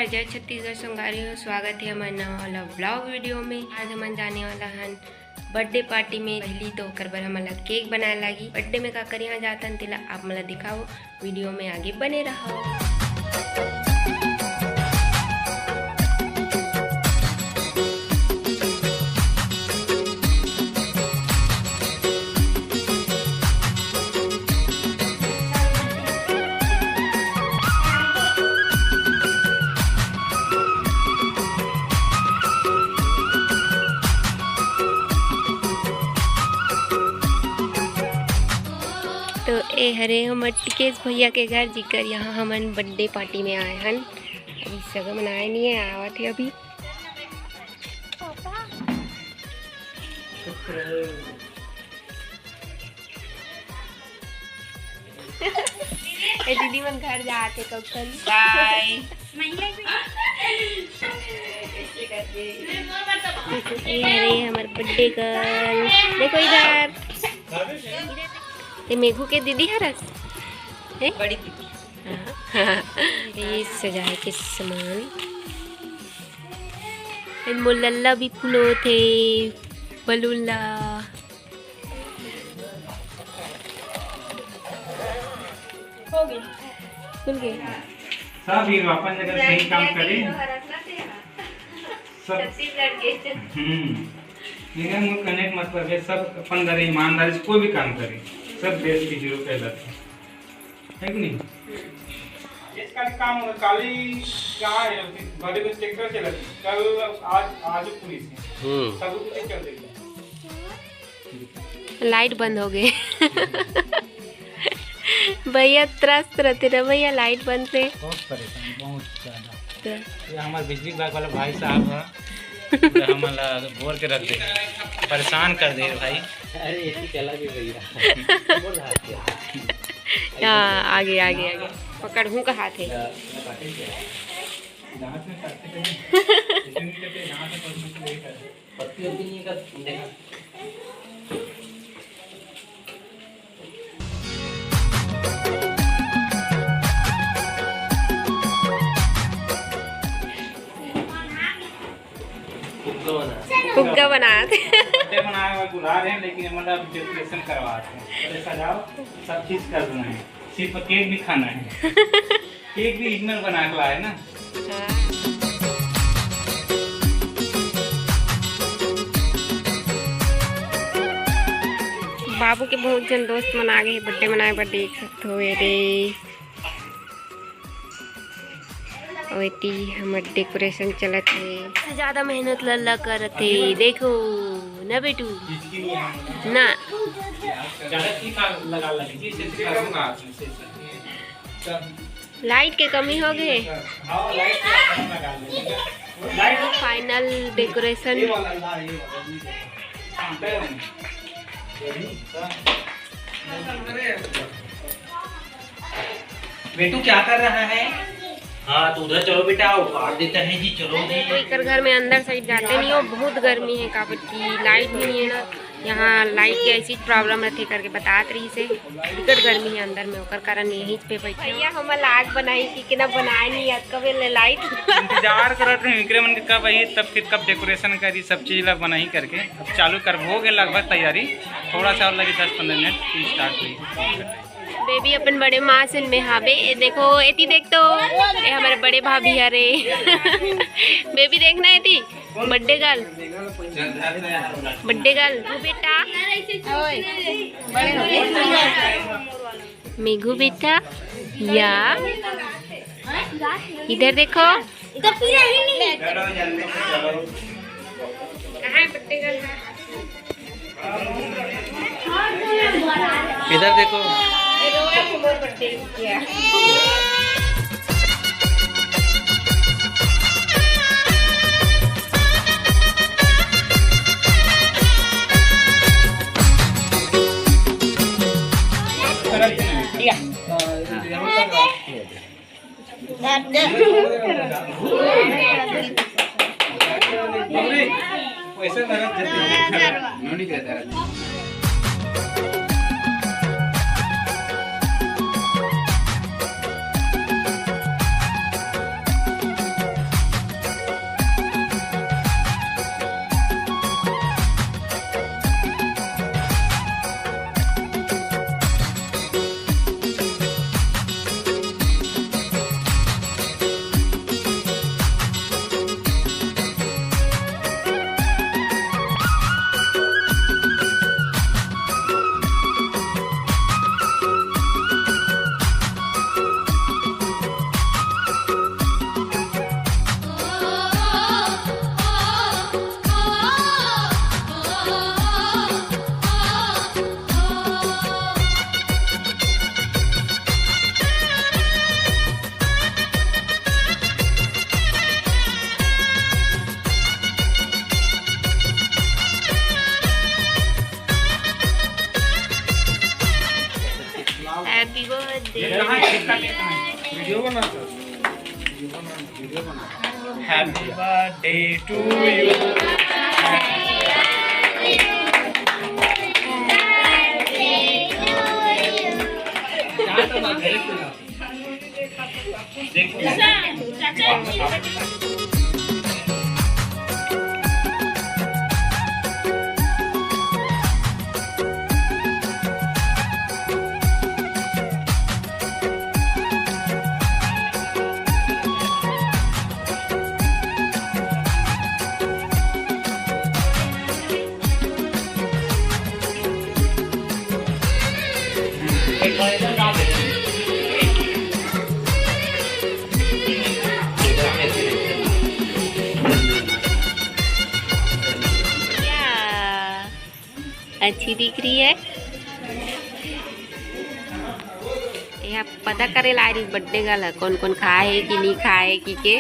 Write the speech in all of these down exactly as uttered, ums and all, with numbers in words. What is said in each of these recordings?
जय छत्तीसगढ़ संगवारी हो, स्वागत हे हमर नवा वाला vlog video में। आज हमन जाने वाला हन birthday party में। पहली तो ओकर बर हमन ला cake बनाए लागी। Birthday में काकर यहाँ जाथन तेला आप मन ला दिखाओ, video में आगे बने रहो। तो ए हरे हमर टिकेश भैया के घर, जिकर यहाँ हमन birthday party में आए हन। अभी सगा मन आए नहीं है, आवत है अभी। ए दीदी मन घर जाके कब करी? Bye। ए हरे हमर birthday girl, देखो इधर। ये मेघू के दीदी हरस, हैं? बड़ी दीदी। हाँ। ये सजाए के सामान। ए मोर लल्ला भी फुलोथे, balloon ला। हो गई। खुल गई। सब ये अपन जगह सही काम करे। सब छत्तीसगढ़ के। हम्म। लेकिन वो connect मतलब है, सब अपन करे, ईमानदारी से कोई भी काम करे, सब देश की hero कहलाते हैं, है कि नहीं? ये कल काम होगा, काली कहाँ है? बड़े को ट्रैक्टर चला, कल आज, आज पुलिस है। हम्म। सब कुछ चल देगा। लाइट बंद हो गए। भैया त्रस्त रहते ना भैया, लाइट बंद पे। बहुत परेशान, बहुत ज्यादा। तो ये हमारे बिजली विभाग वाला भाई साहब है, तो हमला बोर के रख दे, परेशान कर दे भाई। अरे एसी चला गई भैया। बोल रहा है क्या? हाँ, आगे, आगे, आगे। पकड़ हूँ का हाथ है। यहाँ से काटते थे, इतनी करते यहाँ से पकड़ के लेकर। पत्ती होती नहीं है का? देखा। फुग्गा बना। फुग्गा बनात। बर्थडे मनाए हुए बुला रहे हैं, लेकिन मतलब डेकोरेशन करवाते हैं, पहले सजाओ, सब चीज कर देना है, सिर्फ केक भी खाना है। केक भी इनर बना के लाए ना। हाँ। बाबू के बहुत जन दोस्त मन आ गए बर्थडे मनाए बर, देख सकत हो। ये रे, ओती हमर डेकोरेशन चलत हे। ज्यादा मेहनत लल्ला करत हे, देखो ना बेटू ना। लाइट के कमी हो गए। Final decoration. बेटू क्या कर रहा है? हाँ, तो उधर चलो बेटा, वो काट देता है जी, चलो जी। एकर घर में अंदर साइड जाते नहीं हो, बहुत गर्मी है, काबर की लाइट भी नहीं है ना। यहाँ लाइट के ऐसी प्रॉब्लम रहते करके बतात रही से, बिकट गर्मी है अंदर में, ओकर कारण यहीं पे बैठे। भैया हमर लाग बनाई कि, कि ना बनाए नहीं, आज कब ले लाइट। इंतजार करत रहे एकरे मन के कब आई, तब फिर कब डेकोरेशन करी, सब चीज ला बनाई करके। अब चालू कर हो गए लगभग तैयारी, थोड़ा सा और लगे दस पन्द्रह मिनट, फिर स्टार्ट हुई। बेबी अपन बड़े माँ से में हावे। ए देखो, एती देख तो, ए हमारे बड़े भाभी हरे। बेबी देखना एती, बर्थडे गर्ल, बर्थडे गर्ल। ओ बेटा, मेघू बेटा, या इधर देखो। इधर देखो। वीडियो बना सर, वीडियो बना, वीडियो बना। Happy birthday to you। या, अच्छी दिख रही है। यहाँ पता करे ला रही बर्थडे गर्ल, कौन कौन खाए है कि नहीं खाए है कि के।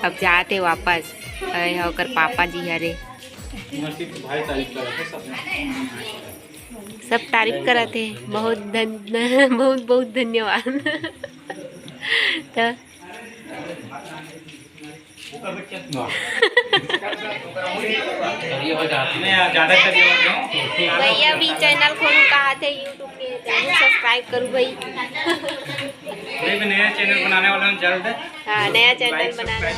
अब जाते वापस। अरे, ओकर पापा जी हरे। भाई तारीफ करत हे सब। सब तारीफ करत हे, बहुत धन-, बहुत बहुत धन्यवाद। तो भैया भी चैनल खोलू कहा थे, YouTube पे चैनल सब्सक्राइब करू भाई। भाई भी नया चैनल बनाने वाला हूँ जल्द। हाँ, नया चैनल बनाना।